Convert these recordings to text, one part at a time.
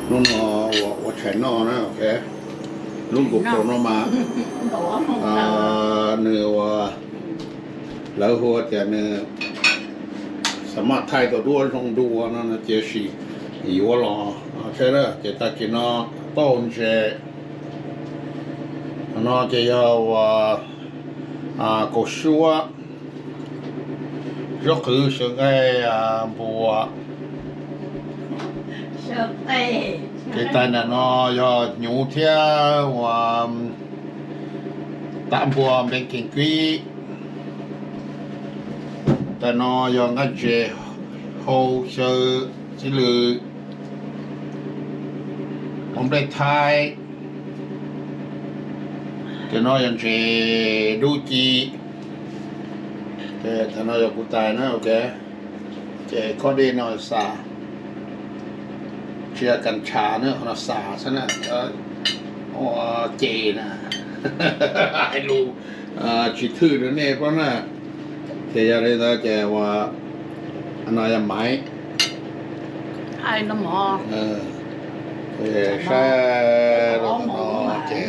Hnub no ua tshais noj na, lub GoPro no mas nws ua, lawv hu tias nws xam maj thaij tau duab zoo dua no ces sim yuav los thiab. Ces tag kis no tauj ntses, no ces yog ua kaus suab, zaub qhwv, xyaw nqaij, npua. Ces tais nram no yog hnyuv thiab ua tas npua npeev kees kuib. Tais no yog nqaij ntses, hau, xyaw, txiv lws, ua nplej thaib. Tais no yog ntses dub ci. Tais no yog kuv tais na, ok. Ces khob dej no xav, tsis yog kas ntshav na, qhov no xav xwb na, ua ces na, hais lus tsis thwj rau nej paub na. Ces yog li ntawd ces ua, no yog maiv. Saib rau no ces,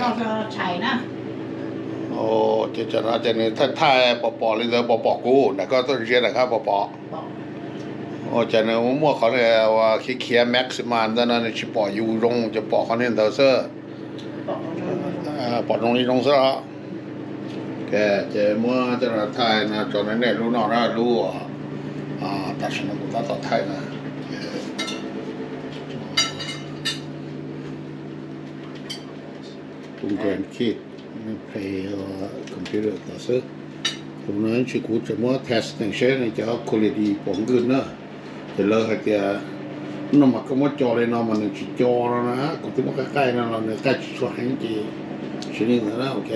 ces no ces nws thaij thaij pom pom li ntawd, pom pom kuv nram koj tuaj ntsia nram koj pom pom. Ua cas nws muaj qhov ua khiav khiav maxima ntawd no nws tsis pom yus zoo, ces pom qhov niag ntawd xwb. Pom zoo li zoo xwb os. Ces muab coj los thaij no tso rau nej lub no na, lub tam sim no kuv tab tom thaij na. Kuv grandkid nws play computer tod xwb. Tus no ib ntsis kuv tseem muab test seb nws cov quality pom nkwj na. Ces lawv hais tias no mas koj muab co li no mas nws tsis co no na, kuv twb muab qaij qaij no los nws qaij tsis tshua heev ces tsis li ntawd na, ok.